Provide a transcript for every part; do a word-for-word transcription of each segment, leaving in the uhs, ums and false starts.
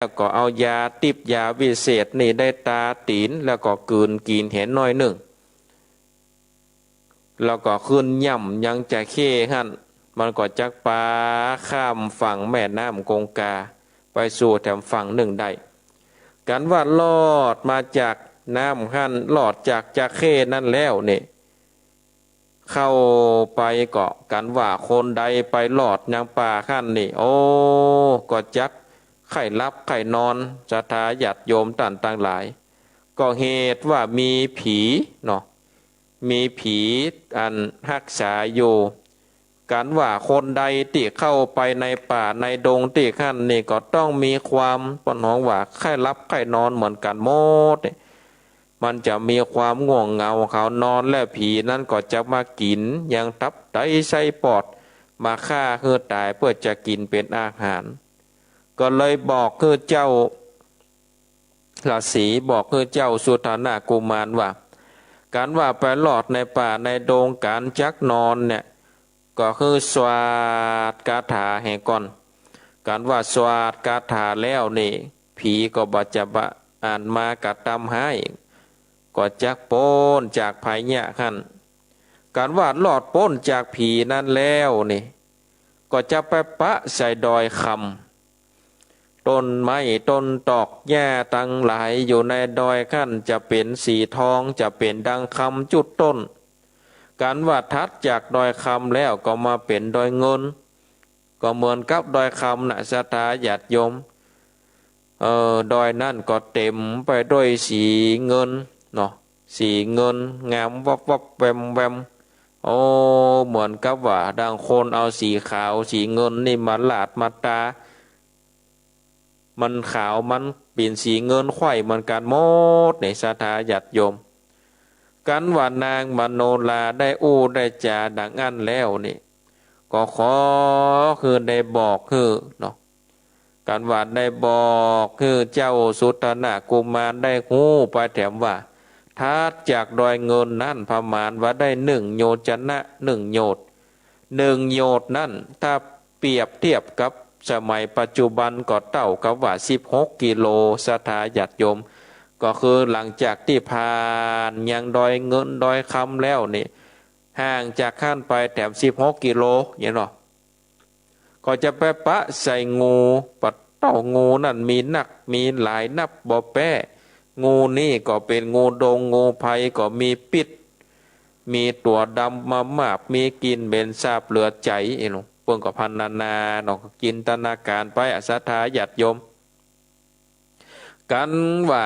แล้วก็เอายาติ๊บยาวิเศษนี่ได้ตาตี๋น แล้วก็กืนกิ๋นเหียหน้อยนึ่ง แล้วก็ขึ้นย่ำยังจาเข้หั้น มันก็จักปาข้ามฝั่งแม่น้ำกงกา ไปสู่แถมฝั่งนึ่งได้ กั๋นว่ารอดมาจากน้ำหั้น รอดจากจาเข้นั้นแล้วนี่ เข้าไปก็กั๋นว่าคนใดไปรอดยังป่าหั้นนี่ โอ้ ก็จักใค่หลับใค่นอน ศรัทธาญาติโยมต้านตังหลาย ก็เหตุว่ามีผีเนาะ มีผีอันฮักษาอยู่ กั๋นว่าคนใดตี้เข้าไปในป่าในดงตี้หั้นนี่ ก็ต้องมีความปนหองว่าใค่หลับใค่นอนเหมือนกั๋นหมดนี่ มันจะมีความง่วงเหงา เขานอนแล้วผีนั้นก็จะมากิ๋นยังตับไตไส้ปอด มาฆ่าหื้อต๋ายเปื้อจะกิ๋นเป๋นอาหาร ก็เลยบอกหื้อเจ้า ฤๅษีบอกหื้อเจ้าสุทัณณกุมารว่า กั๋นว่าไปรอดในป่าในดงกั๋นจักนอนเนี่ย ก็หื้อสวาทคาถาแหมก่อน กั๋นว่าสวาทคาถาแล้วนี่ ผีก็บ่จะบะอันมากระตำฮ้าย ก็จักป๊นจากภัยเยียะหั้น กั๋นว่ารอดป๊นจากผีนั้นแล้วนี่ ก็จะไปปะใส่ดอยคำ ต้นไม้ต้นตอกหญ้าตังหลายอยู่ในดอยหั้นจะเป๋นสีทอง จะเป๋นดังคำจุดต้น กั๋นว่าถัดจากดอยคำแล้วก็มาเป๋นดอยเงิน ก็เหมือนกับดอยคำน่ะ ศรัทธาญาติโยม เออ ดอยนั้นก็เต๋มไปด้วยสีเงินเนาะ สีเงินงามวับวับแวมแวม โอ้ เหมือนกับว่าดังคนเอาสีขาวสีเงินนี่มาลาดมาตา มันขาวมันเป๋นสีเงินไขว้เหมือนกั๋นหมดนี่ ศรัทธาญาติโยม กั๋นว่านางมโนราได้อู้ได้จ๋าดังอั้นแล้วนี่ ก็ขอหื้อได้บอกหื้อเนาะ กั๋นว่าได้บอกหื้อเจ้าสุทัณณกุมารได้ฮู้ไปแถมว่า ถัดจากดอยเงินนั้นประมาณว่าได้นึ่งโยจนะ นึ่งโยชน์ นึ่งโยชน์นั้นถ้าเปรียบเทียบกับสมัยปัจจุบันก็เต้ากับว่าสิบหกกิโล ศรัทธาญาติโยม ก็คือหลังจากตี้ผ่านยังดอยเงินดอยคำแล้วนี่ ห่างจากหั้นไปแถมสิบหกกิโลเนี่ยเนาะ ก็จะไปปะใส่งู ปะเต้า งูนั้นมีนักมีหลายนับบ่แป๊ งูนี่ก็เป๋นงูดง งูไพรก็มีปิ๊ษ มีตั๋วดำมามาก มีกลิ่นเหม็นสาบเหลือใจ๋ เอ้า เปิ้นก็พรรณนาเนาะ จินตนาการไป ศรัทธาญาติโยม กั๋นว่า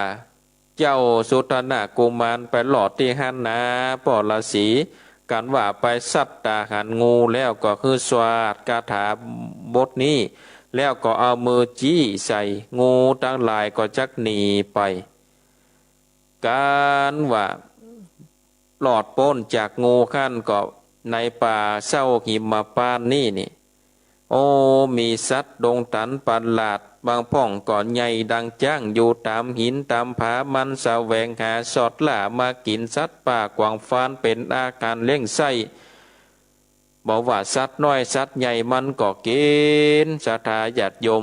เจ้าสุทัณณกุมารไปรอดตี้หั้นนาป้อฤๅษี กั๋นว่าไปสัตว์ต๋าหันงูแล้วก็หื้อสวาทคาถาบทนี้ แล้วก็เอามือจี๊ใส่ งูตังหลายก็จักหนีไป กั๋นว่ารอดป๊นจากงูหั้นก็ในป่าเศร้าหิมพานต์นี้นี่ โอ้ มีสัตว์ดงตันประหลาด บางพ่องก็ใหญ่ดังจ๊าง อยู่ต๋ามหินต๋ามผา มันแสวงหาสอดล่ามากิ๋นสัตว์ป่ากวางฟานเป๋นอาหารเลี้ยงไส้ บ่ว่าสัตว์น้อยสัตว์ใหญ่มันก็กิ๋น ศรัทธาญาติโยม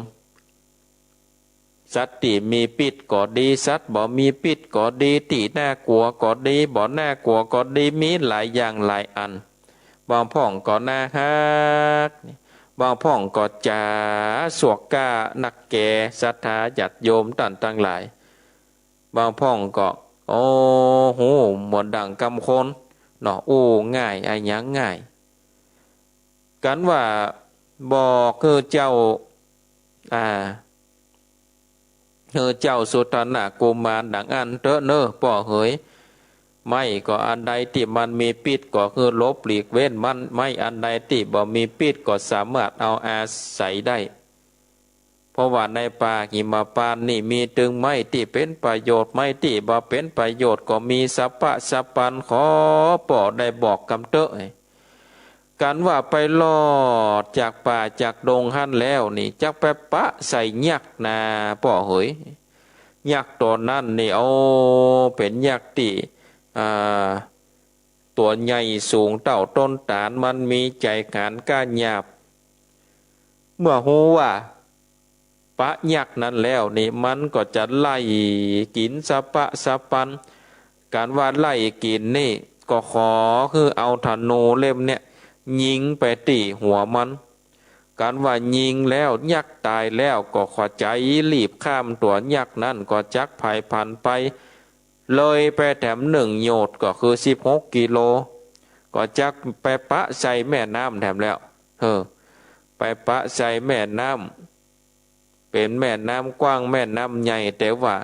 สัตว์ตี้มีปิ๊ษก็ดี สัตว์บ่มีปิ๊ษก็ดี ตี้น่ากลัวก็ดี บ่น่ากลัวก็ดี มีหลายอย่างหลายอัน บางพ่องก็น่าฮัก บางพ่องก็จ๋าสวกก้านักแก ศรัทธาญาติโยมต้านตังหลาย บางพ่องก็ โอ้ ฮู้เหมือนดั่งกำคนเนาะ อู้ง่าย อะหยังง่าย กั๋นว่าบอกหื้อเจ้า อ่า หื้อเจ้าสุทัณณกุมารดังอั้นเต๊อะเน่อป้อเหย ไม้ก็อันใดตี้มันมีปิ๊ษก็หื้อหลบหลีกเว้นมัน ไม้อันใดตี้บ่มีปิ๊ษก็สามารถเอาอาศัยได้ เพราะว่าในป่าหิมพานต์นี่มีตึงไม้ตี้เป๋นประโยชน์ ไม้ตี้บ่เป๋นประโยชน์ก็มีสะพะสะปัน ขอป้อได้บอกกำเต๊อะ กั๋นว่าไปรอดจากป่าจากดงหั้นแล้วนี่ จักไปปะใส่ยักษ์นาป้อเหย ยักษ์ตั๋วนั้นนี่ โอ้ เป๋นยักษ์ตี้ อ่า ตั๋วใหญ่สูงเต้าต้นตาล มันมีใจ๋หยาบก้าหยาบ เมื่อฮู้ว่า ปะยักษ์นั้นแล้วนี่ มันก็จะไล่กิ๋นสะปะสะปัน กั๋นว่าไล่กิ๋นนี่ ก็ขอหื้อเอาธนูเล่มเนี่ย ยิงไปตี้หัวมัน กั๋นว่ายิงแล้วยักษ์ต๋ายแล้ว ก็ขอใจ๋รีบข้ามตั๋วยักษ์นั้น ก็จักผายผันไป เลยไปแถมนึ่งโยชน์ ก็คือสิบหกกิโล ก็จักไปปะใส่แม่น้ำแถมแล้ว เออ ไปปะใส่แม่น้ำ เป๋นแม่น้ำกว้างแม่น้ำใหญ่ แต่ว่า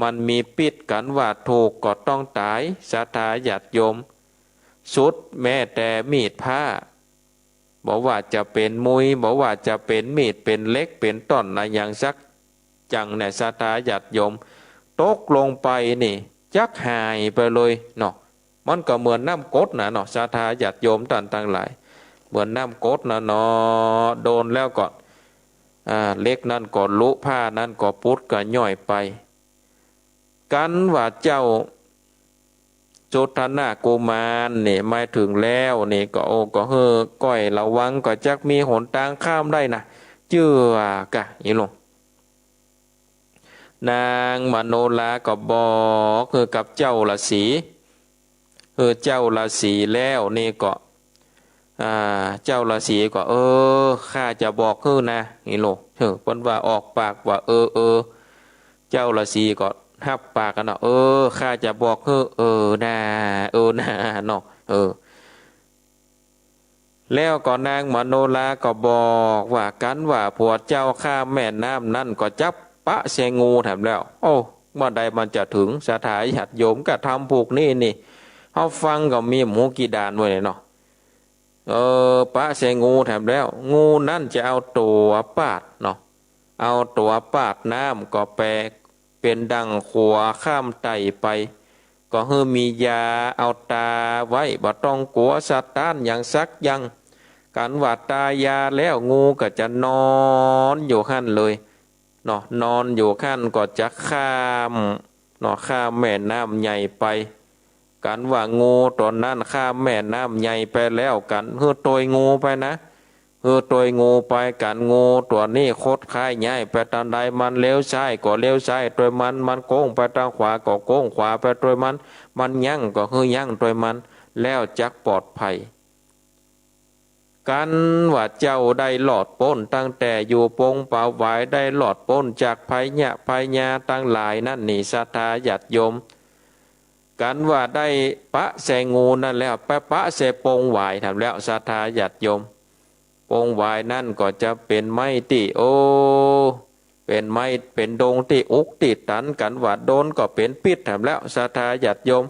มันมีปิ๊ษ กั๋นว่าถูกก็ต้องต๋าย ศรัทธาญาติโยม สุดแม้แต่มีดพระ บ่ว่าจะเป๋นมุย บ่ว่าจะเป๋นมีด เป๋นเหล็ก เป๋นต้อนอะหยังสักอย่างเนี่ย ศรัทธาญาติโยม ตกลงไปนี่ จักหายไปเลยเนาะ มันก็เหมือนน้ำกรดน่ะเนาะ ศรัทธาญาติโยมต้านตังหลาย เหมือนน้ำกรดน่ะเนาะ โดนแล้วก็ อ่า เหล็กนั้นก็หลุ ผ้านั้นก็ปุดก็ย่อยไป กั๋นว่าเจ้าสุทัณณกุมารนี่มาเถิงแล้วนี่ก็ โอ้ ก็หื้อก้อยระวัง ก็จักมีหนตางข้ามได้นะ จื้อก่า อี้ลง นางมโนราก็บอกหื้อกับเจ้าฤๅษี หื้อเจ้าฤๅษีแล้วนี่ก็ อ่า เจ้าฤๅษีก็ เออ ข้าจะบอกหื้อนะ อี้ลง เออ เปิ้นว่าออกปากว่า เออ เออ เจ้าฤๅษีก็ฮับปากกั๋นเนาะ เออ ข้าจะบอกหื้อ เออนา เออนา เนาะ เออ แล้วก็นางมโนราก็บอกว่า กั๋นว่าผัวเจ้าข้ามแม่น้ำนั้น ก็จักปะใส่งูแถมแล้ว โอ้ เมื่อใดมันจะเถิง ศรัทธาญาติโยม ก็ธรรมผูกนี้นี่ เฮาฟังก็มีบ่ฮู้กี่ด้านเว้ยเนาะ เออ ปะใส่งูแถมแล้ว งูนั้นจะเอาตั๋วปาดเนาะ เอาตั๋วปาดน้ำ ก็แปลเป๋นดั่งขัวข้ามไต่ไป ก็หื้อมีญาเอาตาไว้ บ่ต้องกั๋วสะต๊านหยังสักอย่าง กั๋นว่าตายาแล้ว งูก็จะนอนอยู่หั้นเลยเนาะ นอนอยู่หั้นก็จะข้ามเนาะ ข้ามแม่น้ำใหญ่ไป กั๋นว่างูตั๋วนั้นข้ามแม่น้ำใหญ่ไปแล้ว กั๋นหื้อตวยงูไปนะ หื้อตวยงูไป กั๋นงูตั๋วนี้คดค้ายย้ายไปตางใด มันเลี้ยวซ้ายก็เลี้ยวซ้ายตวยมัน มันโก้งไปตางขวาก็โก้งขวาไปตวยมัน มันยั้งก็หื้อยั้งตวยมัน แล้วจักปลอดภัย กั๋นว่าเจ้าได้รอดป๊นตั้งแต่อยู่ปงป่าหวาย ได้รอดป๊นจากภัยยะภัยยาตังหลายนั้นนี่ ศรัทธาญาติโยม กั๋นว่าได้ปะใส่งูนั้นแล้ว ไปปะใส่ปงหวายแถมแล้ว ศรัทธาญาติโยม ปงหวายนั้นก็จะเป๋นไม้ตี้ โอ้ เป๋นไม้ เป๋นดงตี้อุกตี้ตัน กั๋นว่าโดนก็เป๋นปิ๊ษแถมแล้ว ศรัทธาญาติโยม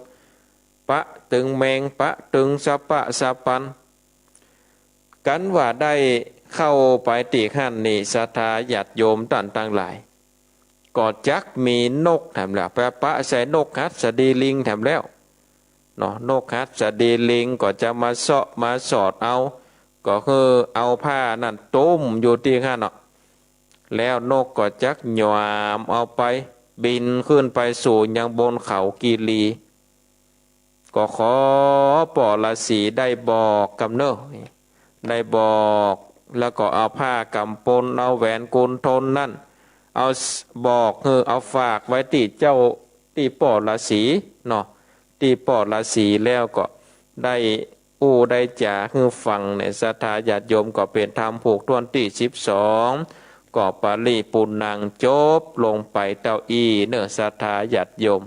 ปะตึงแมง ปะตึงสะปะสะปัน กั๋นว่าได้เข้าไปตี้หั้นนี่ ศรัทธาญาติโยมต้านตังหลาย ก็จักมีนกแถมแล้ว ไปปะใส่นกหัสดีลิงแถมแล้วเนาะ นกหัสดีลิงก็จะมาเซาะมาสอดเอา ก็คือเอาผ้านั้นตุ้มอยู่ตี้หั้นเนาะ แล้วนกก็จักหยามเอาไป บินขึ้นไปสู่ยังบนเขาคีรี ก็ขอป้อฤๅษีได้บอกกำเนิด ได้บอก แล้วก็เอาผ้ากำปน เอาแหวนกุณฑลนั้น เอาบอกหื้อ เอาฝากไว้ตี้เจ้า ตี้ป้อฤๅษีเนาะ ตี้ป้อฤๅษีแล้วก็ได้อู้ได้จ๋าหื้อฟังเนี่ย ศรัทธาญาติโยม ก็เป๋นธรรมผูกถ้วนตี้สิบสอง ก็ปริปูรณัง จบลงไปเต้าอี้เนาะ ศรัทธาญาติโยม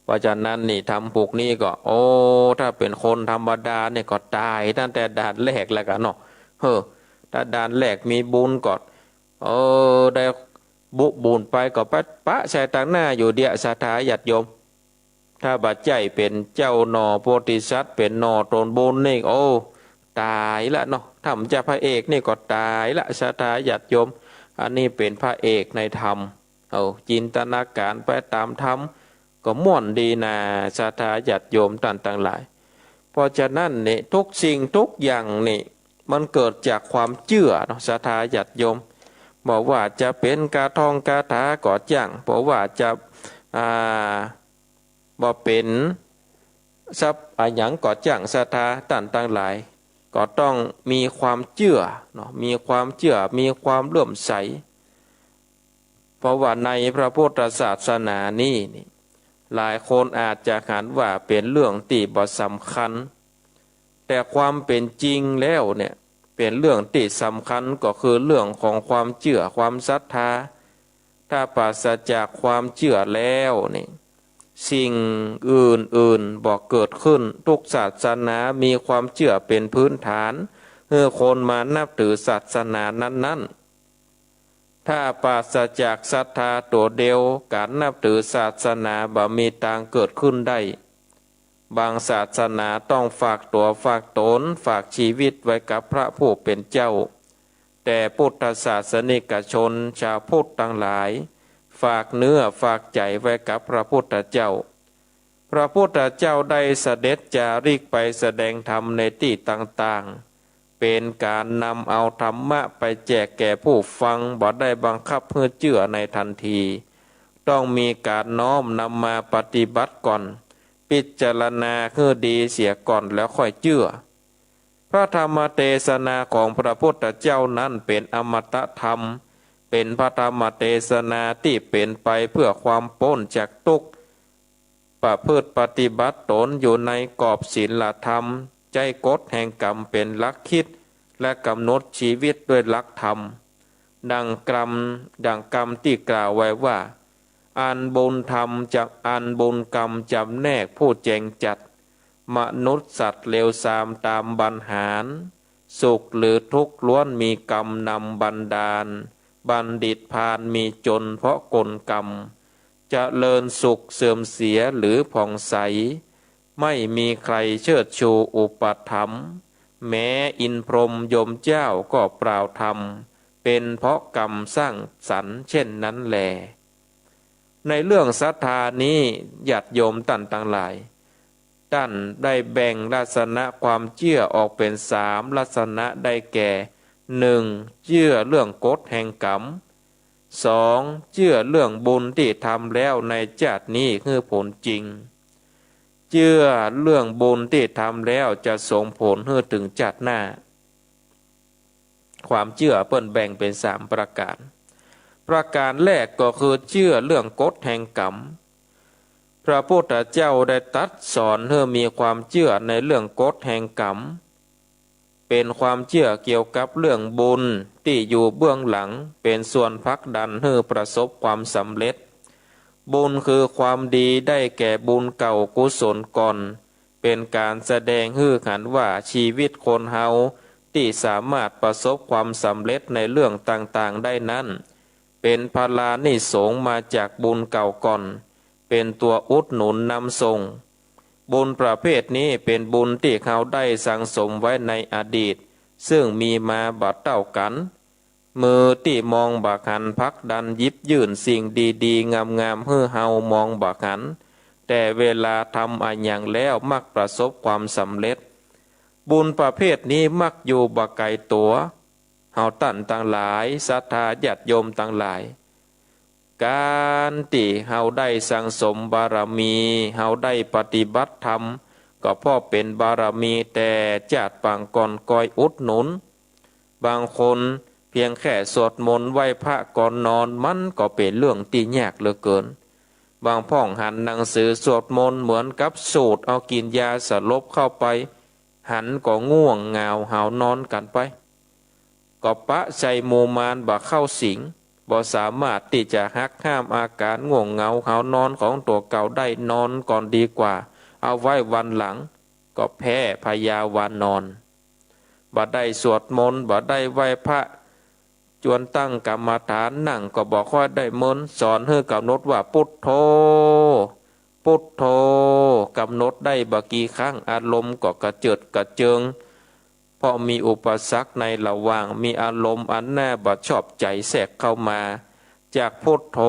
เพราะฉะนั้นนี่ธรรมผูกนี้ก็ โอ้ ถ้าเป๋นคนธรรมดาเนี่ยก็ต๋ายตั้งแต่ด่านแรกแล้วกั๋นเนาะ เออ ถ้าด่านแรกมีบุญก็ เออ ได้บุญไปก็ไปปะใส่ตางหน้าอยู่เดียว ศรัทธาญาติโยม ถ้าบ่ใจ้เป๋นเจ้าหน่อโพธิสัตว์ เป๋นหน่อตนบุญนี่ โอ้ ต๋ายละเนาะ ถ้าบ่ใจ้พระเอกนี่ก็ต๋ายละ ศรัทธาญาติโยม อันนี้เป๋นพระเอกในธรรม เอาจินตนาก๋ารไปต๋ามธรรม ก็ม่วนดีนา ศรัทธาญาติโยมต้านตังหลาย เพราะฉะนั้นนี่ ทุกสิ่งทุกอย่างนี่ มันเกิดจากความเจื้อเนาะ ศรัทธาญาติโยม บ่ว่าจะเป๋นกาท่องกาถาก็จ้าง บ่ว่าจะ อ่า บ่เป๋นสัพอะหยังก็จ้าง ศรัทธาต้านตังหลาย ก็ต้องมีความเจื้อเนาะ มีความเจื้อ มีความเลื่อมใส เพราะว่าในพระพุทธศาสนานี้นี่ หลายคนอาจจะหันว่าเป๋นเรื่องตี้บ่สำคัญ แต่ความเป๋นจริงแล้วเนี่ย เป๋นเรื่องตี้สำคัญ ก็คือเรื่องของความเจื้อ ความศรัทธา ถ้าปราศจากความเจื้อแล้วนี่ สิ่งอื่นๆ บ่เกิดขึ้น ทุกศาสนามีความเจื้อเป๋นพื้นฐาน หื้อคนมานับถือศาสนานั้นๆ ถ้าปราศจากศรัทธาตั๋วเดียว ก๋านนับถือศาสนาบ่มีตางเกิดขึ้นได้ บางศาสนาต้องฝากตั๋วฝากต๋น ฝากชีวิตไว้กับพระผู้เป๋นเจ้า แต่พุทธศาสนิกชนชาวพุทธตังหลาย ฝากเนื้อฝากใจ๋ไว้กับพระพุทธเจ้า พระพุทธเจ้าได้เสด็จจาริกไปแสดงธรรมในตี้ต่างๆ เป๋นก๋านนำเอาธรรมะไปแจกแก่ผู้ฟัง บ่ได้บังคับหื้อเจื้อในตันที ต้องมีก๋านน้อมนำมาปฏิบัติก่อน พิจารณาหื้อดีเสียก่อนแล้วค่อยเจื้อ พระธรรมเตสนาของพระพุทธเจ้านั้นเป๋นอมตะธรรม เป๋นพระธรรมเตสนาตี้เป๋นไปเพื่อความป๊นจากตุ๊กข์ ประพฤติปฏิบัติต๋นอยู่ในกอบศีลธรรม ใจ๊กฎแห่งกรรมเป๋นหลักคิด และกำหนดชีวิตด้วยหลักธรรม ดังกรรม ดังกรรมตี้กล่าวไว้ว่า อันบุญธรรมจะ อันบุญกรรมจำแนกผู้แจงจัด มนุษย์สัตว์เลวทรามต๋ามบันหาร สุขหรือทุกข์ล้วนมีกรรมนำบันดาล บัณฑิตพาลมีจนเพราะกลกรรม เจริญสุขเสื่อมเสียหรือผ่องใส ไม่มีใครเชิดชูอุปถัมภ์ แม้อินทร์พรหมยมเจ้าก็ปราวธรรม เป๋นเพราะกรรมสร้างสรรค์เช่นนั้นแล ในเรื่องศรัทธานี้ ญาติโยมต้านตังหลาย ต้านได้แบ่งลักษณะความเจื้อออกเป๋นสามลักษณะได้แก่ หนึ่ง เจื้อเรื่องกฎแห่งกรรม สอง เจื้อเรื่องบุญตี้ทำแล้วในจาตินี้หื้อผลจริง เจื้อเรื่องบุญตี้ทำแล้วจะส่งผลหื้อถึงจาติหน้า ความเจื้อเปิ้นแบ่งเป๋นสามประก๋าน ประก๋านแรกก็คือเจื้อเรื่องกฎแห่งกรรม พระพุทธเจ้าได้ตรัสสอนหื้อมีความเจื้อในเรื่องกฎแห่งกรรม เป๋นความเจื้อเกี่ยวกับเรื่องบุญตี้อยู่เบื้องหลัง เป๋นส่วนผลักดันหื้อประสบความสำเร็จ บุญคือความดีได้แก่บุญเก่ากุศลก่อน เป๋นก๋านแสดงหื้อหันว่าชีวิตคนเฮาตี้สามารถประสบความสำเร็จในเรื่องต่างๆ ได้นั้น เป๋นพลานิสงส์มาจากบุญเก่าก่อน เป๋นตั๋วอุดหนุนนำส่ง บุญประเภทนี้เป๋นบุญตี้เฮาได้สั่งสมไว้ในอดีต ซึ่งมีมาบ่เต้ากั๋น มือตี้มองบ่หันผลักดันหยิบยื่นสิ่งดีๆ งามๆ หื้อเฮามองบ่หัน แต่เวลาทำอะหยังแล้วมักประสบความสำเร็จ บุญประเภทนี้มักอยู่บ่ไก๋ตั๋ว เฮาต้านตังหลาย ศรัทธาญาติโยมตังหลาย ก๋านตี้เฮาได้สั่งสมบารมี เฮาได้ปฏิบัติธรรม ก็เพราะเป๋นบารมีแต่จาติปางก่อนก่อยอุดหนุน บางคนเพียงแค่สวดมนต์ไหว้พระก่อนนอน มันก็เป๋นเรื่องตี้ยากเหลือเกิน บางพ่องหันหนังสือสวดมนต์เหมือนกับสูดเอากิ๋นยาสลบเข้าไป หันก็ง่วงเหงาหาวนอนกั๋นไป ก็ปะใส่หมู่มารบ่เข้าสิง บ่สามารถตี้จะหักห้ามอาก๋านง่วงเหงาหาวนอนของตั๋วเก่าได้ นอนก่อนดีกว่า เอาไว้วันหลัง ก็แพ้พยาวานอน บ่ได้สวดมนต์ บ่ได้ไหว้พระ จวนตั้งกรรมฐาน นั่งก็บ่ค่อยได้เมิน สอนหื้อกำหนดว่าพุทโธ พุทโธ กำหนดได้บ่กี่ครั้ง อารมณ์ก็กระเจิดกระเจิง เพราะมีอุปสรรคในระหว่าง มีอารมณ์อันหน้าบ่ชอบใจ๋แทรกเข้ามา จากพุทโธ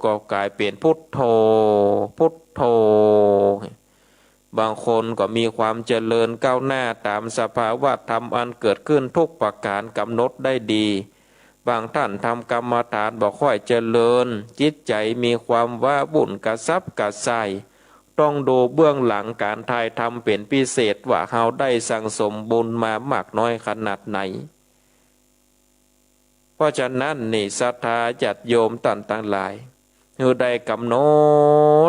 ก็ก๋ายเป๋นพุทโธ พุทโธ บางคนก็มีความเจริญก้าวหน้าต๋ามสภาวะธรรมอันเกิดขึ้นทุกประก๋านกำหนดได้ดี บางต้านทำกรรมฐานบ่ค่อยเจริญ จิตใจ๋มีความว้าวุ่นกระสับกระส่าย ต้องดูเบื้องหลังก๋านถ่ายทำเป๋นพิเศษว่าเฮาได้สั่งสมบุญมามากน้อยขนาดไหน เพราะฉะนั้นนี่ ศรัทธาญาติโยมต้านตังหลาย หื้อได้ก๋ำหน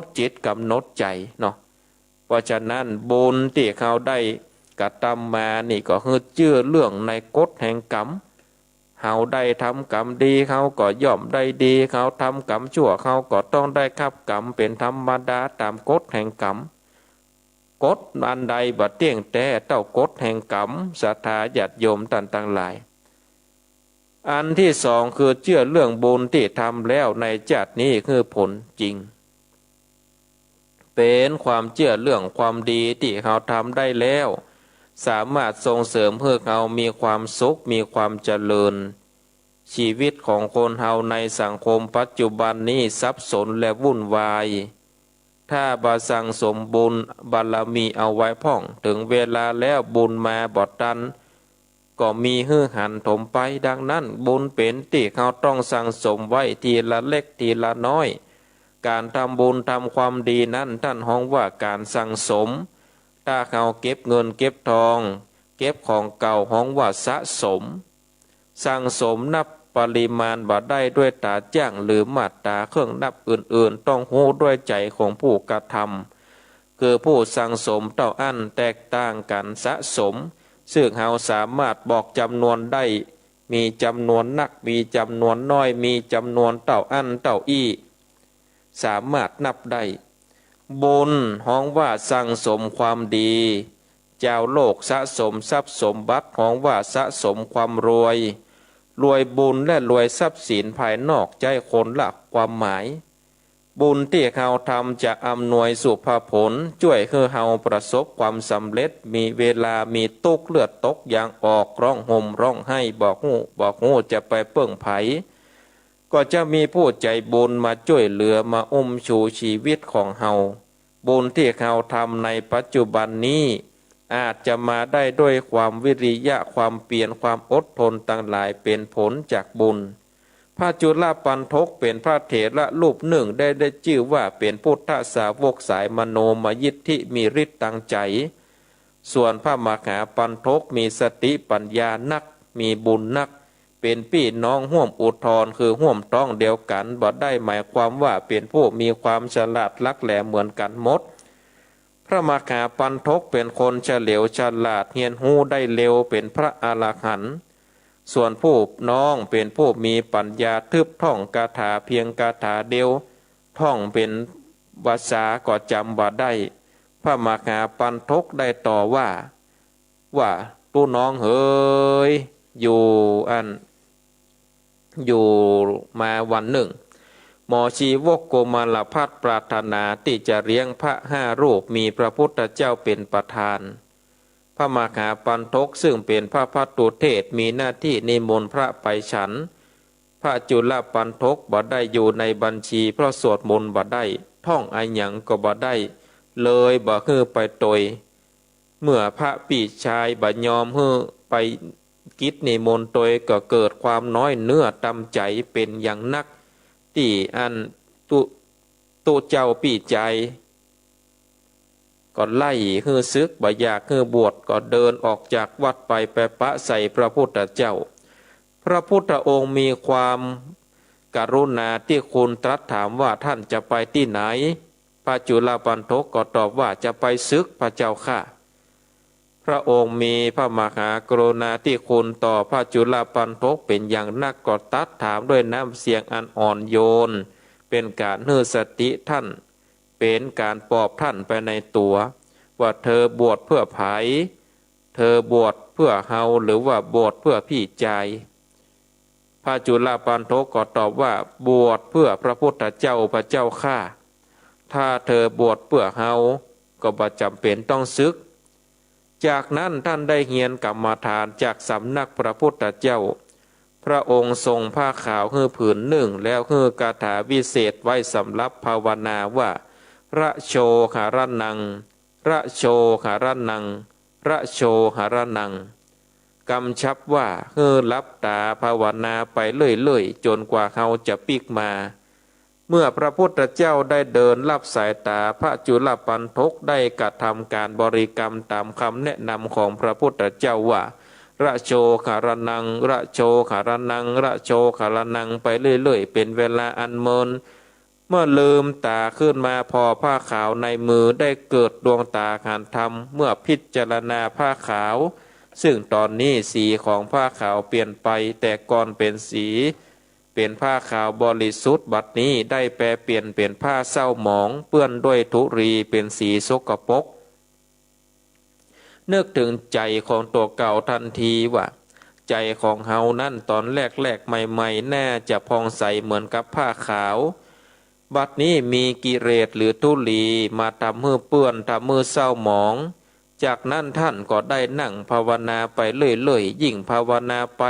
ดจิตก๋ำหนดใจ๋เนาะ เพราะฉะนั้นบุญตี้เฮาได้กระทำมานี่ก็หื้อเจื้อเรื่องในกฎแห่งกรรม เฮาได้ทำกรรมดี เฮาก็ย่อมได้ดี เฮาทำกรรมชั่ว เฮาก็ต้องได้ฮับกรรมเป๋นธรรมดาต๋ามกฎแห่งกรรม กฎอันใดบ่เตี้ยงแต๊เต้ากฎแห่งกรรม ศรัทธาญาติโยมต้านตังหลาย อันตี้สองคือเจื้อเรื่องบุญตี้ทำแล้วในจาตินี้หื้อผลจริง เป๋นความเจื้อเรื่องความดีตี้เฮาทำได้แล้ว สามารถส่งเสริมหื้อเฮามีความสุข มีความเจริญ ชีวิตของคนเฮาในสังคมปัจจุบันนี้สับสนและวุ่นวาย ถ้าบ่สั่งสมบุญบารมีเอาไว้พ่อง เถิงเวลาแล้วบุญมาบ่ตัน ก็มีหื้อหันถมไป ดังนั้นบุญเป๋นตี้เฮาต้องสั่งสมไว้ทีละเล็กทีละน้อย ก๋านทำบุญทำความดีนั้นต้านฮ้องว่าก๋านสั่งสม ถ้าเฮาเก็บเงินเก็บทอง เก็บของเก่าฮ้องว่าสะสม สั่งสมนับปริมาณบ่ได้ด้วยต๋าจ้างหรือมาตราเครื่องนับอื่นๆ ต้องฮู้ด้วยใจ๋ของผู้กระทำ คือผู้สั่งสมเต้าอั้นแตกต่างกั๋นสะสม ซึ่งเฮาสามารถบอกจ๋ำนวนได้ มีจ๋ำนวนนัก มีจ๋ำนวนน้อย มีจ๋ำนวนเต้าอั้นเต้าอี้ สามารถนับได้ บุญฮ้องว่าสั่งสมความดี จาวโลกสะสมทรัพย์สมบัติฮ้องว่าสะสมความรวย รวยบุญและรวยทรัพย์สินภายนอกใจ๊คนละความหมาย บุญตี้เฮาทำจะอำนวยสุภผล จ้วยหื้อเฮาประสบความสำเร็จ มีเวลามีตุ๊กข์เลือดตกยางออก ร้องห่มร้องไห้ บ่ฮู้ บ่ฮู้จะไปเปิ้งใผ ก็จะมีผู้ใจ๋บุญมาจ้วยเหลือ มาอุ้มชูชีวิตของเฮา บุญตี้เฮาทำในปัจจุบันนี้ อาจจะมาได้ด้วยความวิริยะ ความเปียร ความอดทนตังหลาย เป๋นผลจากบุญ พระจุลปัณฑกเป๋นพระเถระรูปนึ่ง ได้ ได้จื้อว่าเป๋นพุทธสาวกสายมโนมยิทธิ มีฤทธิ์ตางใจ๋ ส่วนพระมหาปัณฑกมีสติปัญญานัก มีบุญนัก เป๋นปี้น้องฮ่วมอุทร คือฮ่วมต๊องเดียวกั๋น บ่ได้หมายความว่าเป๋นผู้มีความฉลาดลักแหลมเหมือนกั๋นหมด พระมหาปัณฑกเป๋นคนเฉลียวฉลาด เฮียนฮู้ได้เร็ว เป๋นพระอรหันต์ ส่วนผู้น้องเป๋นผู้มีปัญญาทึบ ท่องคาถาเพียงคาถาเดียว ท่องเป๋นภาษาก็จำบ่ได้ พระมหาปัณฑกได้ต่อว่า ว่า ตุ๊น้องเหย อยู่อั้น อยู่มาวันนึ่ง หมอชีวกโกมารพัสต์ปรารถนาตี้จะเลี้ยงพระห้ารูป มีพระพุทธเจ้าเป๋นประธาน พระมหาปัณฑกซึ่งเป๋นพระภัตตุเทศ มีหน้าตี้นิมนต์พระไปฉัน พระจุลปัณฑกบ่ได้อยู่ในบัญชี เพราะสวดมนต์บ่ได้ ท่องอะหยังก็บ่ได้ เลยบ่หื้อไปตวย เมื่อพระปี้จายบ่ยอมหื้อไปกิจนิมนต์ตวย ก็เกิดความน้อยเนื้อต่ำใจ๋เป๋นอย่างนัก ตี้อั้นตุ๊ ตุ๊เจ้าปี้จาย ก็ไล่หื้อสึก บ่อยากหื้อบวช ก็เดินออกจากวัดไป ไปปะใส่พระพุทธเจ้า พระพุทธองค์มีความกรุณาธิคุณ ตรัสถามว่า ท่านจะไปตี้ไหน พระจุลปัณฑกก็ตอบว่า จะไปสึกพระเจ้าข้า พระองค์มีพระมหากรุณาธิคุณต่อพระจุลปัณฑกเป๋นอย่างนัก ก็ตรัสถามด้วยน้ำเสียงอันอ่อนโยน เป๋นก๋านหื้อสติท่าน เป๋นก๋านปลอบท่านไปในตั๋ว ว่าเธอบวชเพื่อใผ เธอบวชเพื่อเฮา หรือว่าบวชเพื่อปี้จาย พระจุลปัณฑกก็ตอบว่า บวชเพื่อพระพุทธเจ้าพระเจ้าข้า ถ้าเธอบวชเพื่อเฮา ก็บ่จ๋ำเป๋นต้องสึก จากนั้นท่านได้เฮียนกรรมฐานจากสำนักพระพุทธเจ้า พระองค์ทรงผ้าขาวหื้อผืนนึ่ง แล้วหื้อคาถาวิเศษไว้สำหรับภาวนาว่า ระโชหรณัง ระโชหรณัง ระโชหรณัง กำชับว่าหื้อหลับต๋าภาวนาไปเรื่อยๆ จ๋นกว่าเฮาจะปิ๊กมา เมื่อพระพุทธเจ้าได้เดินลับสายตา พระจุลปัณฑกได้กระทำการบริกรรมต๋ามกำแนะนำของพระพุทธเจ้าว่า ระโชครณัง ระโชครณัง ระโชครณัง ไปเรื่อยๆ เป๋นเวลาอันเมิน เมื่อลืมต๋าขึ้นมาผ่อผ้าขาวในมือ ได้เกิดดวงต๋าหันธรรม เมื่อพิจารณาผ้าขาว ซึ่งต๋อนนี้สีของผ้าขาวเปลี่ยนไป แต่ก่อนเป๋นสี เป๋นผ้าขาวบริสุทธิ์ บัดนี้ได้แปรเปลี่ยนเป๋นผ้าเศร้าหมอง เปื้อนด้วยธุลี เป๋นสีสกปรก นึกเถิงใจ๋ของตั๋วเก่าตันทีว่า ใจ๋ของเฮานั้นต๋อนแรกๆ ใหม่ๆ น่าจะผ่องใสเหมือนกับผ้าขาว บัดนี้มีกิเลสหรือธุลีมาทำหื้อเปื้อน ทำหื้อเศร้าหมอง จากนั้นท่านก็ได้นั่งภาวนาไปเรื่อยๆ ยิ่งภาวนาไป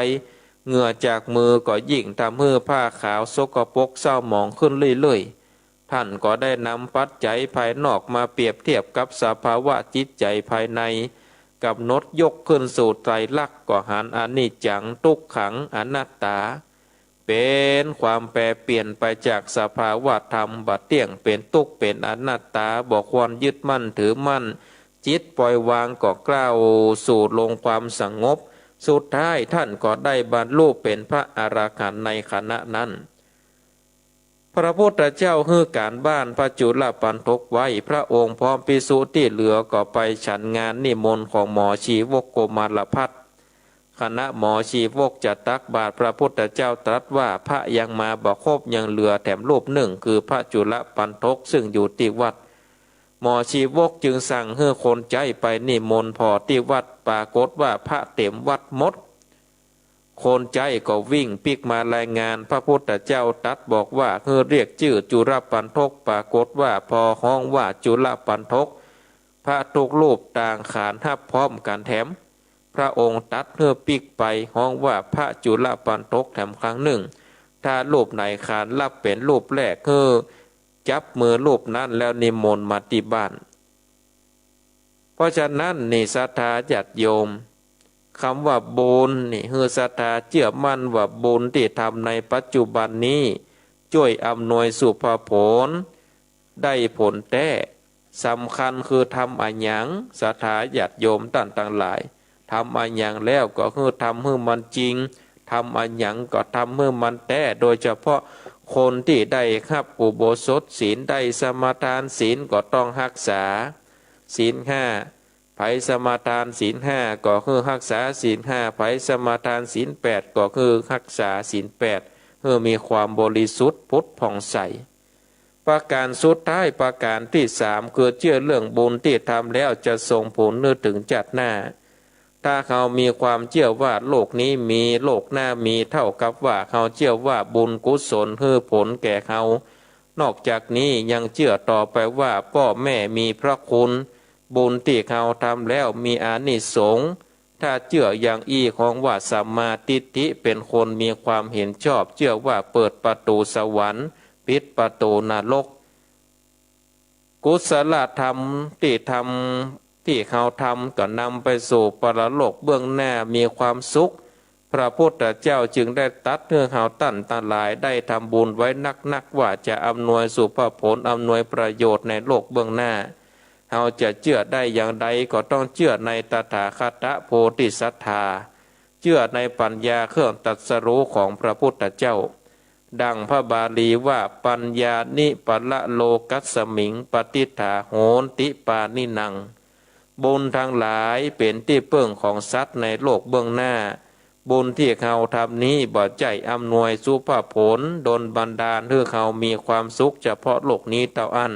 เหงื่อจากมือก็ยิ่งทำหื้อผ้าขาวสกปรกเศร้าหมองขึ้นเรื่อยๆ ท่านก็ได้นำปัจจัยภายนอกมาเปรียบเทียบกับสภาวะจิตใจ๋ภายใน กำหนดยกขึ้นสู่ไตรลักษณ์ ก็หันอนิจจัง ทุกขัง อนัตตา เป๋นความแปรเปลี่ยนไปจากสภาวะธรรมบ่เตี้ยง เป๋นตุ๊กข์ เป๋นอนัตตา บ่ควรยึดมั่นถือมั่น จิตปล่อยวางก็ก้าวสู่ลงความสงบ สุดท้ายท่านก็ได้บรรลุเป๋นพระอรหันต์ในขณะนั้น พระพุทธเจ้าหื้อก๋านบ้านพระจุลปัณฑกไว้ พระองค์พร้อมภิกษุตี้เหลือก็ไปฉันงานนิมนต์ของหมอชีวกโกมารพัสต์ ขณะหมอชีวกจะตักบาตร พระพุทธเจ้าตรัสว่า พระยังมาบ่ครบ ยังเหลือแถมรูปนึ่ง คือพระจุลปัณฑก ซึ่งอยู่ตี้วัด หมอชีวกจึงสั่งหื้อคนใจ๊ไปนิมนต์ผ่อตี้วัด ปรากฏว่าพระเต๋มวัดหมด คนใจ๊ก็วิ่งปิ๊กมารายงาน พระพุทธเจ้าตรัสบอกว่า หื้อเรียกจื้อจุลปัณฑก ปรากฏว่าผ่อฮ้องว่าจุลปัณฑก พระทุกรูปต่างขานฮับพร้อมกั๋นแถม พระองค์ตรัสหื้อปิ๊กไปฮ้องว่าพระจุลปัณฑกแถมครั้งนึ่ง ถ้ารูปไหนขานฮับเป๋นรูปแรก หื้อจับมือรูปนั้นแล้วนิมนต์มาตี้บ้าน เพราะฉะนั้นนี่ศรัทธาญาติโยม กำว่าบุญนี่ หื้อศรัทธาเจื้อมั่นว่าบุญตี้ทำในปัจจุบันนี้ จ้วยอำนวยสุภผล ได้ผลแต๊ สำคัญคือทำอะหยัง ศรัทธาญาติโยมต้านตังหลาย ทำอะหยังแล้วก็หื้อทำหื้อมันจริง ทำอะหยังก็ทำหื้อมันแต๊ โดยเฉพาะคนตี้ได้ฮับอุโบสถศีล ได้สมาทานศีลก็ต้องฮักษาศีลห้า ใผสมาทานศีลห้าก็หื้อฮักษาศีลห้า ใผสมาทานศีลแปดก็หื้อฮักษาศีลแปด หื้อมีความบริสุทธิ์ผุดผ่องใส ประก๋านสุดท้าย ประก๋านตี้สาม คือเจื้อเรื่องบุญตี้ทำแล้วจะส่งผลหื้อเถิงจาติหน้า ถ้าเฮามีความเจื้อว่าโลกนี้มี โลกหน้ามี เต้ากับว่าเฮาเจื้อว่าบุญกุศลหื้อผลแก่เฮา นอกจากนี้ยังเจื้อต่อไปว่าป้อแม่มีพระคุณ บุญตี้เฮาทำแล้วมีอานิสงส์ ถ้าเจื้ออย่างอี้ฮ้องว่าสัมมาทิฏฐิ เป๋นคนมีความเห็นชอบ เจื้อว่าเปิดประตู๋สวรรค์ ปิดประตู๋นรก กุศลธรรมตี้ทำ ตี้เฮาทำก็นำไปสู่ปรโลกเบื้องหน้ามีความสุข พระพุทธเจ้าจึงได้ตรัสหื้อเฮาต้านตังหลายได้ทำบุญไว้นักๆ ว่าจะอำนวยสุภผล อำนวยประโยชน์ในโลกเบื้องหน้า เฮาจะเจื้อได้อย่างใดก็ต้องเจื้อในตถาคตโพธิศรัทธา เจื้อในปัญญาเครื่องตรัสรู้ของพระพุทธเจ้า ดังพระบาลีว่า ปัญญานิปะระโลกัสมิง ปะทิฏฐาโหนติปาณินัง บุญทั้งหลายเป๋นตี้เปิ้งของสัตว์ในโลกเบื้องหน้า บุญตี้เฮาทำนี้บ่ใจ้อำนวยสุภผล ดลบันดาลหื้อเฮามีความสุขเฉพาะโลกนี้เต้าอั้น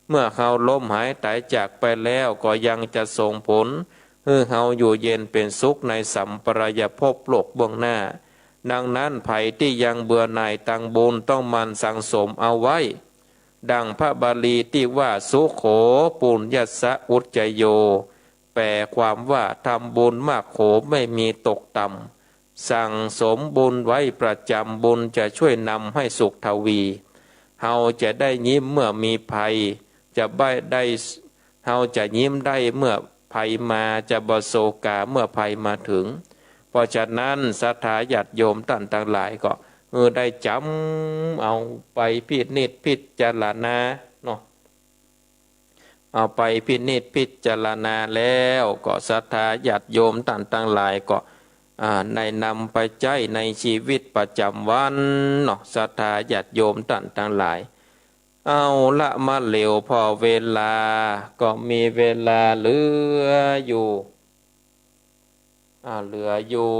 เมื่อเฮาล้มหายต๋ายจากไปแล้วก็ยังจะส่งผลหื้อเฮาอยู่เย็นเป๋นสุขในสัมปรายภพโลกเบื้องหน้า ดังนั้นใผตี้ยังเบื่อหน่ายตังบุญต้องหมั่นสั่งสมเอาไว้ ดังพระบาลีตี้ว่า สุโข ปุญญัสสะ อุจจโย แปลความว่าทำบุญมากโขไม่มีตกต่ำ สั่งสมบุญไว้ประจำ บุญจะช่วยนำให้สุขทวี เฮาจะได้ยิ้มเมื่อมีภัย จะใบ้ได้ เฮาจะยิ้มได้เมื่อภัยมา จะบ่โศกาเมื่อภัยมาถึง เพราะฉะนั้นศรัทธาญาติโยมต้านตังหลายก็ หื้อได้จ๋ำเอาไปพินิจพิจารณาเนาะ เอาไปพินิจพิจารณาแล้วก็ศรัทธาญาติโยมต้านตังหลายก็ อ่า ได้นำไปใจ๊ในชีวิตประจ๋ำวันเนาะ ศรัทธาญาติโยมต้านตังหลาย เอาละ บ่เหลือ เพราะเวลาก็มีเวลาเหลืออยู่ อ่า เหลืออยู่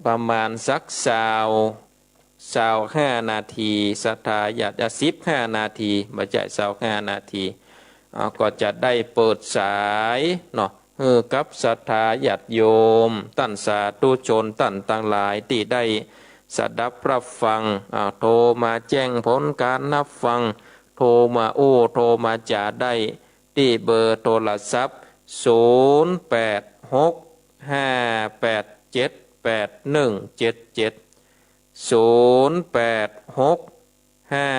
ประมาณสักซาว ซาวห้านาที ศรัทธาญาติ อ่ะ สิบห้านาที บ่ใจ้ ซาวห้านาที อ่า ก็จะได้เปิดสายเนาะ หื้อกับศรัทธาญาติโยม ต้านสาธุชนต้านตังหลายตี้ได้สดับฮับฟัง อ่า โทรมาแจ้งผลก๋านฮับฟัง โทรมาอู้ โทรมาจ๋าได้ ตี้เบอร์โทรศัพท์ ศูนย์แปดหกห้าแปดเจ็ดแปดหนึ่งเจ็ดเจ็ด ศูนย์แปดหกห้า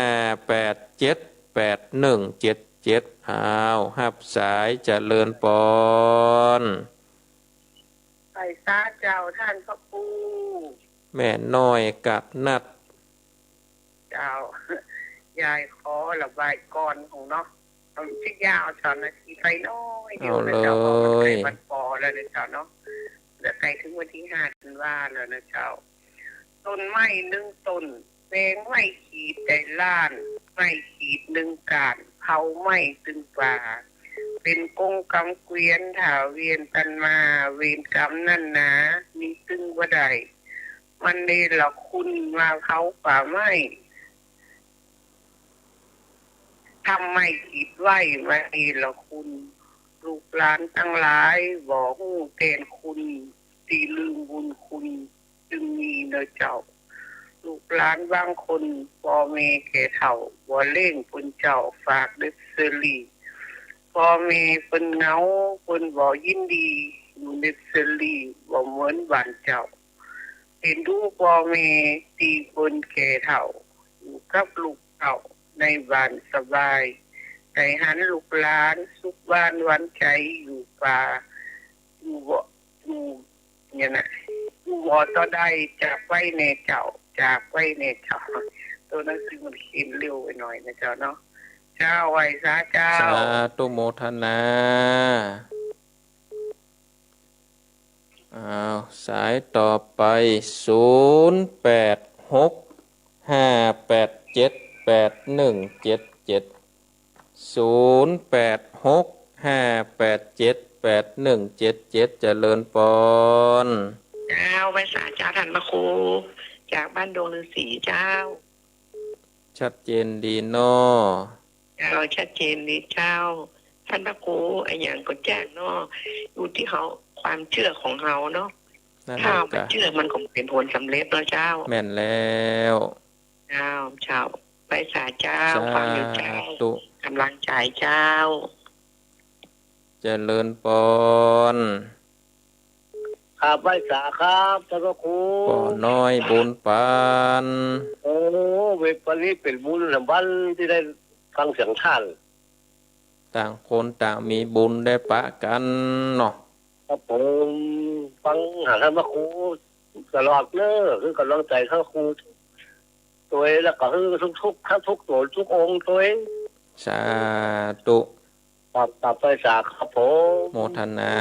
แปดเจ็ดแปดหนึ่งเจ็ดเจ็ด อ้าว ฮับสาย เจริญปอน ไหว้สาเจ้าต้านพระครู แม่น้อยกาดนัด เจ้า ยายขอระบายกลอนของเนาะ มันจะยาวเจ้า นาทีไปน้อยเดียวนะเจ้า เอาเลย เพราะมันใก้วันปอแล้วนะเจ้าเนาะ แล้วใก้เถิงวันตี้ห้าธันวาแล้วนะเจ้า ต้นไม้นึ่งต้น แปงไม้ขีดได้ล้าน ไม้ขีดนึ่งก้าน เผาไม้ตึงป่า เป๋นกงกำเกวียน ถ้าเวียนตันมา เวรก๋รรมนั้นหนา มีตึงบ่ได้ มันเนรคุณมาเผาป่าไม้ ทำไม้ขีดไว้มาเนรคุณ ลูกหลานตังหลายบ่ฮู้แตนคุณ ตี้ลืมบุญคุณจึงมีเนาะเจ้า ลูกหลานบางคน ป้อแม่แก่เฒ่า บ่เลี้ยงเปิ้นเจ้า ฝากเด็กเสรี ป้อแม่เปิ้นเหงา เปิ้นบ่ยินดี อยู่เด็กเสรี บ่เหมือนบ้านเจ้า เอ็นดูป้อแม่ตี้เปิ้นแก่เฒ่า อยู่กับลูกเต้าในบ้านสบาย ได้หันลูกหลานสุขบ้านหวานใจ๋ อยู่ป่า อยู่บ่ อยู่เนี่ยนะ อยู่บ่เต้าใด จากไปแน่เจ้า จากไปแน่เจ้า ตัวหนังสือมันเขียนเร็วไปหน่อยนะเจ้าเนาะ เจ้า ไหว้สาเจ้า สาธุโมทนา อ้าว สายต่อไป ศูนย์แปดหกห้าแปดเจ็ดแปดหนึ่งเจ็ดเจ็ด ศูนย์แปดหกห้าแปดเจ็ดแปดหนึ่งเจ็ดเจ็ด เจริญปอน เจ้า ไหว้สาเจ้าต้านพระครู จากบ้านดงฤๅษีเจ้า ชัดเจนดีเนาะ เจ้า ชัดเจนดีเจ้า ต้านพระครู อะหยังก็จ้างเนาะ อยู่ตี้เฮา ความเจื้อของเฮาเนาะ นั่นแหละ ถ้าเฮาบ่เจื้อ มันก็บ่เป๋นผลสำเร็จเนาะเจ้า แม่นแล้ว เจ้า เจ้า ไหว้สาเจ้า สาธุ ฟังอยู่เจ้า ก๋ำลังใจ๋เจ้า เจริญปอน ครับ ไหว้สาครับ ต้านพระครู ป้อน้อยบุญปัน โอ้ เว็บวันนี้เป๋นบุญแหมวันตี้ได้ฟังเสียงต้าน ต่างคนต่างมีบุญได้ปะกั๋นเนาะ ครับผม ฟังหาต้านพระครูตลอดเน้อ หื้อก๋ำลังใจ๋ต้านพระครูตวย แล้วก็หื้อทุกๆ ต้านทุกโต๋ทุกองค์ตวย สาธุ ครับ ครับ ไหว้สาครับผม โมทนา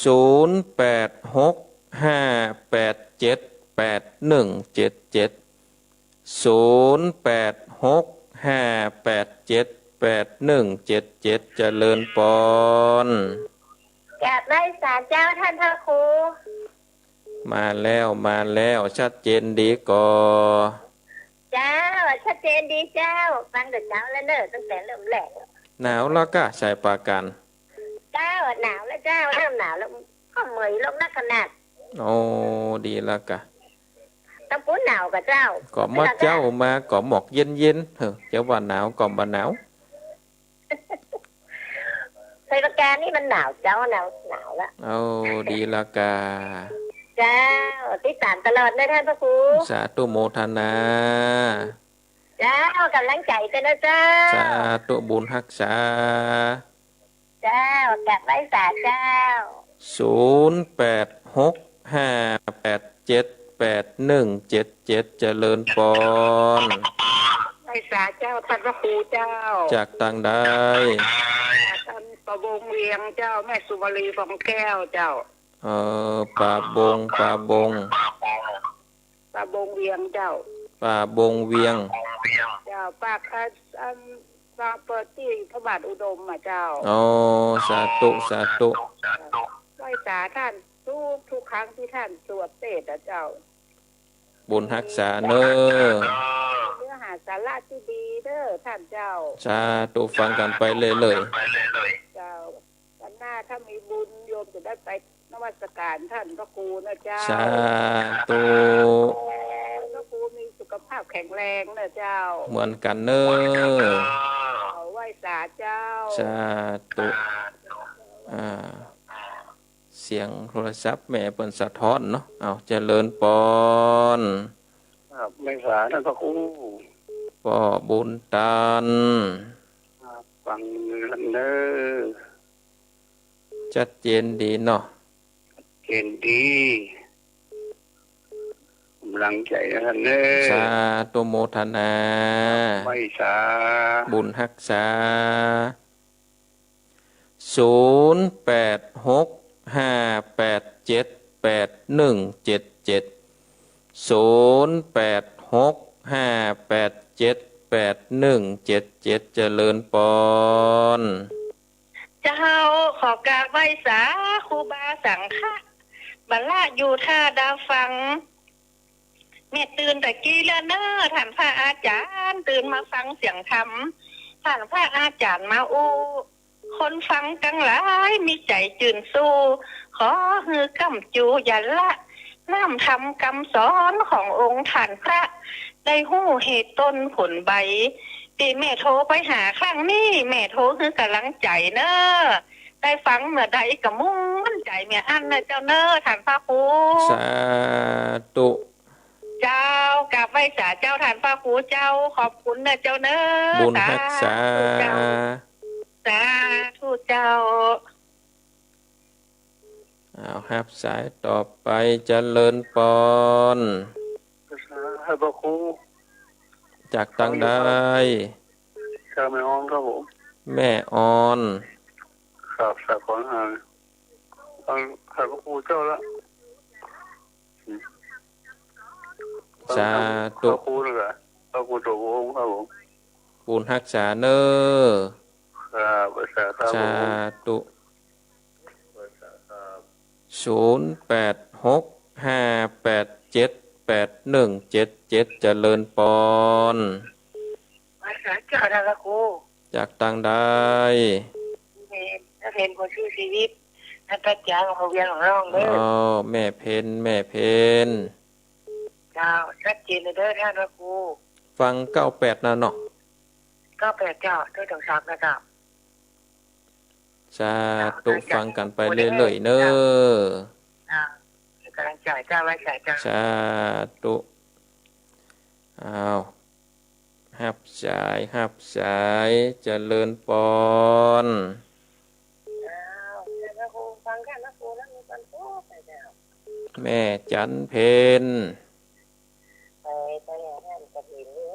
ศูนย์แปดหกห้าแปดเจ็ดแปดหนึ่งเจ็ดเจ็ด ศูนย์แปดหกห้าแปดเจ็ดแปดหนึ่งเจ็ดเจ็ด เจริญปอน กราบไหว้สาเจ้าต้านพระครู มาแล้ว มาแล้ว ชัดเจนดีก่อ เจ้า ชัดเจนดีเจ้า ฟังแต่เจ๊าแล้วเน้อ ตั้งแต่เริ่มแรก หนาวแล้วก้า สายปราการ เจ้า หนาวแล้วเจ้า เริ่มหนาวแล้ว ก็เมื่อยลงนักขนาด โอ้ ดีแล้วก้า ตางปู๊นหนาวก่อเจ้า ก็เมื่อเจ๊ามาก็หมอกเย็นๆ เฮ้อ จะว่าหนาวก็บ่หนาว สายปราการนี่มันหนาวเจ้า หนาว หนาวละ โอ้ ดีแล้วก้า เจ้า ติดต๋ามตลอดเน้อต้านพระครู สาธุโมทนา เจ้า ก๋ำลังใจ๋เจ้าเน้อเจ้า สาธุบุญฮักษา เจ้า กราบไหว้สาเจ้า ศูนย์แปดหก ห้าแปดเจ็ด แปดหนึ่งเจ็ดเจ็ด เจริญปอน ไหว้สาเจ้า ท่านพระครูเจ้า จากตังใด ท่านประบงเวียงเจ้า แม่สุมาลี ฟองแก้วเจ้า เอ่อ ป่าบง ป่าบง ป่าบงเวียงเจ้า ป่าบงเวียง เจ้า ปาก อัน อัน ปากเปิดตี้พระบาทอุดมอะเจ้า อ๋อ สาธุ สาธุ ไหว้สาท่านทุกทุกครั้งที่ท่านสวดเทศน์อะเจ้า บุญฮักษาเน้อ เนื้อหาสาระตี้ดีเน้อท่านเจ้า สาธุ ฟังกั๋นไปเรื่อยๆ เจ้า วันหน้าถ้ามีบุญโยมจะได้ไปนมัสการท่านพระครูนะเจ้า สาธุ ท่านพระครูมีสุขภาพแข็งแรงนะเจ้า เหมือนกั๋นเน้อ ไหว้สาเจ้า สาธุ อ่า เสียงโทรศัพท์แม่เปิ้นสะท้อนเนาะ เอา เจริญปอน ครับ ไหว้สาท่านพระครู ป้อบุญตัน ครับ ฟังอยู่เน้อ ชัดเจนดีเนาะ ชัดเจนดี กำลังใจ๋นะท่านเน้อ สาธุโมทนา ไหว้สา บุญฮักษา ศูนย์แปดหก ห้าแปดเจ็ด แปดหนึ่งเจ็ดเจ็ด ศูนย์แปดหก ห้าแปดเจ็ด แปดหนึ่งเจ็ดเจ็ด เจริญปอน เจ้า ขอกราบไหว้สาครูบาสังฆะ บ่าละอยู่ท่าดาฟัง แม่ตื่นแต่กี้แล้วเน้อ ท่านพระอาจ๋ารย์ ตื่นมาฟังเสียงธรรม ท่านพระอาจ๋ารย์มาอู้ คนฟังตังหลายมีใจ๋จื่นสู้ ขอหื้อก้ำจูอย่าละ น้ำธรรมกำสอนขององค์ท่านพระ ได้ฮู้เหตุต้นผลใบ ตี้แม่โทรไปหาครั้งนี้ แม่โทรหื้อก๋ำลังใจ๋เน้อ ได้ฟังเมื่อใดก็ม่วนใจ๋เมื่ออั้นนะเจ้าเน้อ ท่านพระครู สาธุ เจ้า กราบไหว้สาเจ้า ท่านพระครูเจ้า ขอบคุณนะเจ้าเน้อ บุญฮักษา สาธุเจ้า สาธุเจ้า เอา ฮับสายต่อไป เจริญปอน ท่านพระครู จากตังใด จากแม่ออนครับผม แม่ออน ครับ สาครหา ท่านพระครูเจ้าละ สาธุ พระครูนั่นแหละ พระครูตัวองค์ครับผม บุญฮักษาเน้อ ครับ สาธุ สาธุ ศูนย์แปดหก ห้าแปดเจ็ด แปดหนึ่งเจ็ดเจ็ด เจริญปอน ไหว้สาเจ้า ท่านพระครู จากตังใด แม่เพญ แม่เพญ คนสู้ชีวิต ท่านพระอาจ๋ารย์ของเวียงของน้องเด้อ อ๋อ แม่เพญ แม่เพญ เจ้า ชัดเจนเลยเด้อ ท่านพระครู ฟังเก้าแปดนะเนาะ เก้าแปดเจ้า ด้วยตรงสามนะครับ สาธุ เจ้า ฟังกั๋นไปเรื่อยๆ เน้อ เจ้า ก๋ำลังใจ๋เจ้า ไหว้สาเจ้า สาธุ อ้าว ฮับสาย ฮับสาย เจริญปอน อ้าว เจ้าพระครู ฟังท่านพระครูแล้วมีความสุขเลยเจ้า แม่จันเพญ ไป ไปงานกฐิน โอ้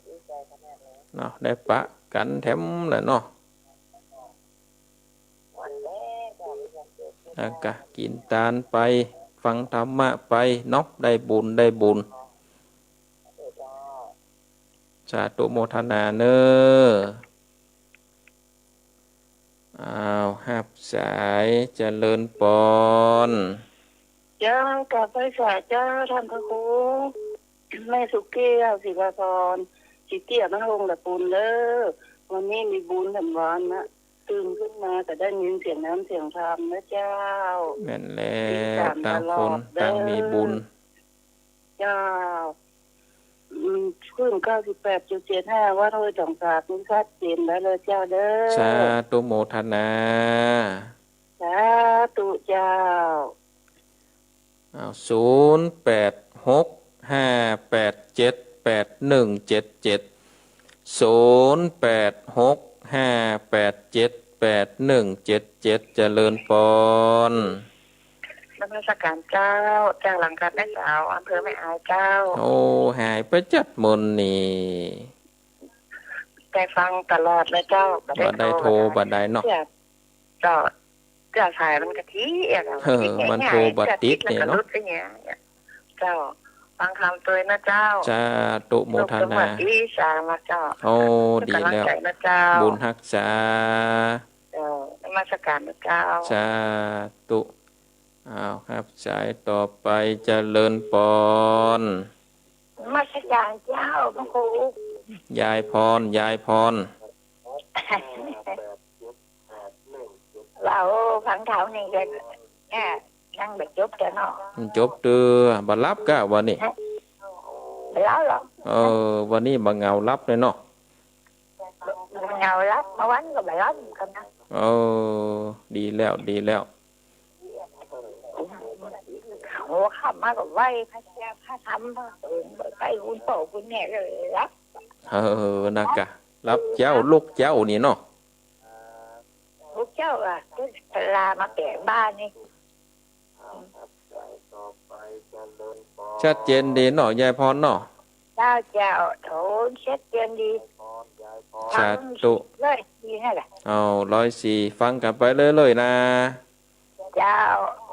ดีใจ๋ขนาดนั้น เนาะ ได้ปะกั๋นแถมแหละเนาะ วันแรกอะ มีความสุข แล้วก็กิ๋นตานไป ฟังธรรมะไปเนาะ ได้บุญ ได้บุญ สาธุโมทนาเน้อ อ้าว ฮับสาย เจริญปอน เจ้า กราบไหว้สาเจ้า ท่านพระครู แม่สุแก้ว ศิลาพร จิตเตี้ย บ้านโฮงตะปูนเด้อ วันนี้มีบุญแถมวันนะ ตื่นขึ้นมาก็ได้ยินเสียงน้ำเสียงธรรมนะเจ้า แม่นแล้ว ติดตามตลอดเด้อ ต่างคนต่างมีบุญ เจ้า อืม คลื่น เก้าสิบแปดจุดเจ็ดห้า วัดห้วยตองสาบ นี่ชัดเจนแล้วเลยเจ้าเด้อ สาธุโมทนา สาธุเจ้า อ้าว ศูนย์แปดหก ห้าแปดเจ็ด แปดหนึ่งเจ็ดเจ็ด ศูนย์แปดหก ห้าแปดเจ็ด แปดหนึ่งเจ็ดเจ็ด เจริญปอน แม่ นมัสการเจ้า จากหลังกาดแม่สาว อำเภอแม่อายเจ้า โอ้ หายไปจั๊ดมื้อนี้ ได้ฟังตลอดเลยเจ้า บ่ได้โทร บ่ได้โทร บ่ได้เนาะ เจ้า เจ้า สายมันกะตี้เอียดอะ เออ ติดง่ายๆ มันโทรบ่ติด เจ้า ติดแล้วกะ นี่เนาะ หลุดไปเนี่ย เจ้า ฟังธรรมตวยนะเจ้า สาธุโมทนา ลูกสวัสดีสามาเจ้า โอ้ ดีแล้ว กำลังใจนะเจ้า บุญฮักษา เจ้า นมัสการนะเจ้า สาธุ อ้าว ฮับสายต่อไป เจริญปอน นมัสการเจ้า พระครู ยายพร ยายพร เว้าฟังธรรมนี่กะ เนี่ย นั่งบ่จบเตื้อเนาะ บ่จบเตื้อ บ่หลับก้าวันนี้ บ่หลับหรอก เออ วันนี้บ่เหงาหลับเลยเนาะ บ่เหงาหลับ เมื่อวันก็บ่หลับกั๋นนะ เออ ดีแล้ว ดีแล้ว หัวค่ำมาก็ไหว้พระเจ้าพระธรรมพระสงฆ์ ไปไหว้คุณพ่อคุณแม่ก็หลับ เออ นะกะ หลับเจ๊าลุกเจ๊านี่เนาะ ลุกเจ๊าอะ เวลามาแปะบ้านนี่ ชัดเจนดีเนาะ ยายพรเนาะ เจ้า เจ้า โถ ชัดเจนดี สาธุ ร้อยสี่นั่นแหละ เอา ร้อยสี่ ฟังกั๋นไปเรื่อยๆ นะ เจ้า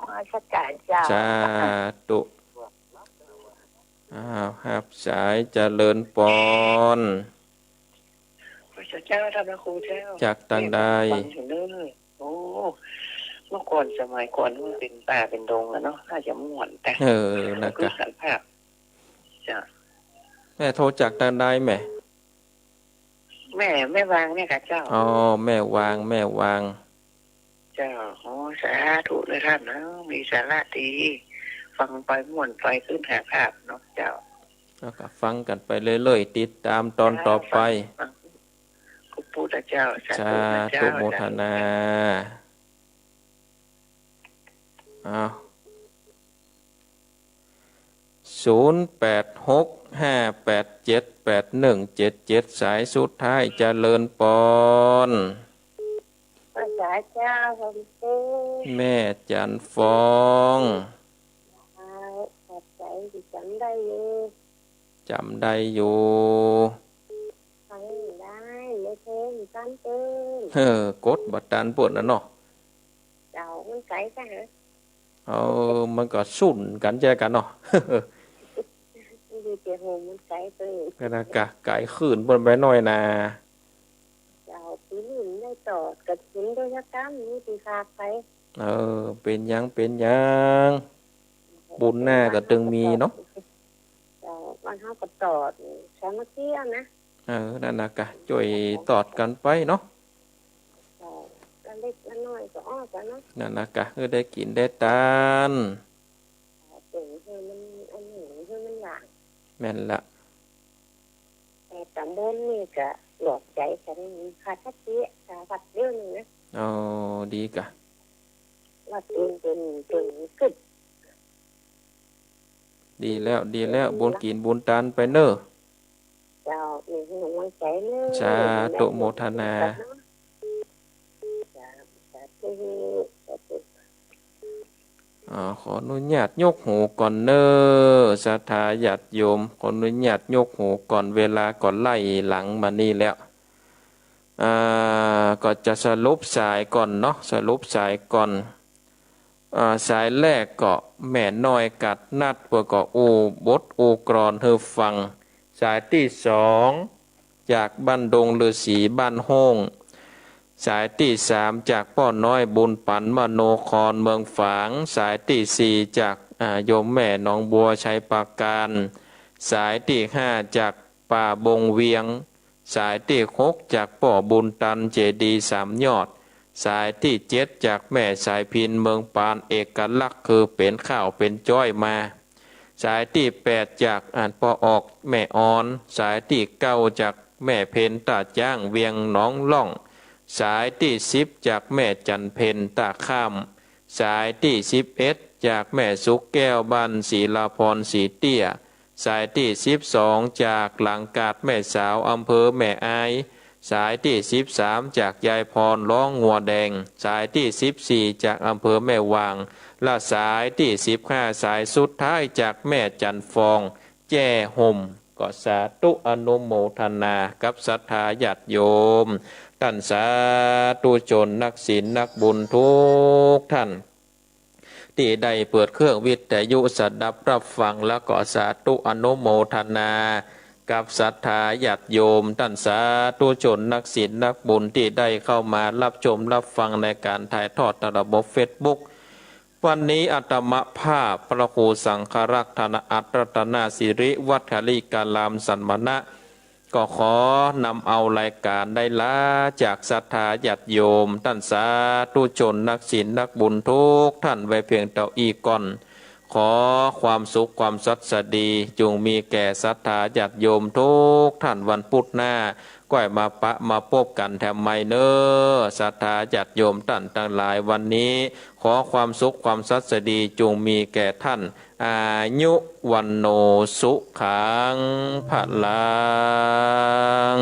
นมัสการเจ้า สาธุ อ้าว ฮับสาย เจริญปอน พระเจ้า ธรรมครูเจ้า จากตางใด แม่ฟังอยู่เนิ่น โอ้ เมื่อก่อนสมัยก่อนมันเป๋นป่าเป๋นดงอะเนาะ น่าจะม่วนแต่ เออ นะกะ คือสารภาพ เจ้า แม่โทรจากตางใดแม่ แม่ แม่วางเนี่ยค่ะเจ้า อ๋อ แม่วาง แม่วาง เจ้า โอ้ สาธุเลยท่านนะ มีสาระดี ฟังไปม่วนไป คืนสารภาพเนาะเจ้า แล้วก็ฟังกั๋นไปเรื่อยๆ ติดตามตอนต่อไป ฟัง พระพุทธเจ้า สาธุนะเจ้า สาธุโมทนา อ้าว ศูนย์แปดหกห้าแปดเจ็ดแปดหนึ่งเจ็ดเจ็ด สายสุดท้าย เจริญปอน พระเจ้า สาธุ แม่จันทร์ฟอง ขอบใจ๋ตี้จ๋ำได้อยู่ จ๋ำได้อยู่ ฟังได้ ไม่เพิ่ม ฟังเพิ่ม เออ กดบ่ตันเปิ้นน่ะเนาะ เจ้า มันไก๋กั๋นเหรอ เออ มันก็สุนกั๋นแจ้กั๋นเนาะ มันอยู่เตียงโฮม มันไก๋เปิ้น ก็นะกะ ไก๋ขึ้นเปิ้นไปหน้อยนา เจ้า ปี๋นี้ได้ตอดกฐินด้วยซ้ำ มีตี้ฝากไป เออ เป๋นหยัง เป๋นหยัง บุญหน้าก็ตึงมีเนาะ เจ้า บ้านเฮาก็ตอด สามัคคีเอานะ เออ นั่นนะกะ จ้วยตอดกั๋นไปเนาะ เจ้า อันเล็กอันน้อยก็ออกกั๋นเนาะ นั่นนะกะ เออ ได้กิ๋นได้ตาน เออ หื้อมัน อันนี้ หื้อมันหวาน แม่นละ แต่ต๋ำบลนี่ก็หลอกใจ๋กั๋น ขาดสติ ขาดวัดเดียวนี่นะ อ๋อ ดีกะ วัดอื่นเป๋น เป๋นกึ๊ด ดีแล้ว ดีแล้ว บุญกิ๋นบุญตานไปเน่อ เจ้า มีกำลังใจ๋เน่อ สาธุโมทนา สาธุ สาธุ อ่า ขออนุญาตยกหูก่อนเน่อ ศรัทธาญาติโยม ขออนุญาตยกหูก่อน เวลาก็ไล่หลังมานี่แล้ว อ่า ก็จะสรุปสายก่อนเนาะ สรุปสายก่อน อ่า สายแรกก็แม่น้อยกัดนัด เปิ้นก็อู้บทอู้กลอนหื้อฟัง สายตี้สอง จากบ้านดงฤๅษีบ้านโฮ่ง สายตี้สาม จากป้อน้อยบุญปันมโนครเมืองฝาง สายตี้สี่ จาก อ่า โยมแม่หนองบัวชัยปราการ สายตี้ห้า จากป่าบงเวียง สายตี้หก จากป้อบุญตันเจดีย์สามยอด สายตี้เจ็ด จากแม่สายพิณเมืองปาน เอกลักษณ์คือเป๋นข้าวเป๋นจ๊อยมา สายตี้แปด จาก อ่า ป้อออกแม่ออน สายตี้เก้า จากแม่เพ็ญต้าจ๊างเวียงหนองล่อง สายตี้สิบ จากแม่จันเพ็ญต้าข้าม สายตี้สิบเอ็ด จากแม่สุขแก้วบ้านศิลาพรสีเตี้ย สายตี้สิบสอง จากหลังกาดแม่สาวอำเภอแม่อาย สายตี้สิบสามจากยายพรร้องงัวแดง สายตี้สิบสี่จากอำเภอแม่วาง และสายตี้สิบห้า สายสุดท้ายจากแม่จันฟอง แจ้ห่ม ก็สาธุอนุโมทนากับศรัทธาญาติโยม ต้านสาธุชนนักศีลนักบุญทุกท่าน ตี้ได้เปิดเครื่องวิทยุสดับรับฟัง แล้วก็สาธุอนุโมทนากับศรัทธาญาติโยม ต้านสาธุชนนักศีลนักบุญตี้ได้เข้ามารับชมรับฟังในก๋านถ่ายทอดตามระบบเฟซบุ๊ก วันนี้อาตมาภาพพระครูสังฆรักษ์ธนอัตรัตนสิริวัดคลิการามสันมณะ ก็ขอนำเอารายก๋านได้ลาจากศรัทธาญาติโยม ต้านสาธุชนนักศีลนักบุญทุกท่านไว้เพียงเต้าอี้ก่อน ขอความสุขความสวัสดีจุ่งมีแก่ศรัทธาญาติโยมทุกท่าน วันพุธหน้า ก้อยมาปะมาปบกั๋นแถมใหม่เน่อ ศรัทธาญาติโยมต้านตังหลาย วันนี้ขอความสุขความสวัสดีจุ่งมีแก่ท่าน อายุ วัณโณ สุขัง พลัง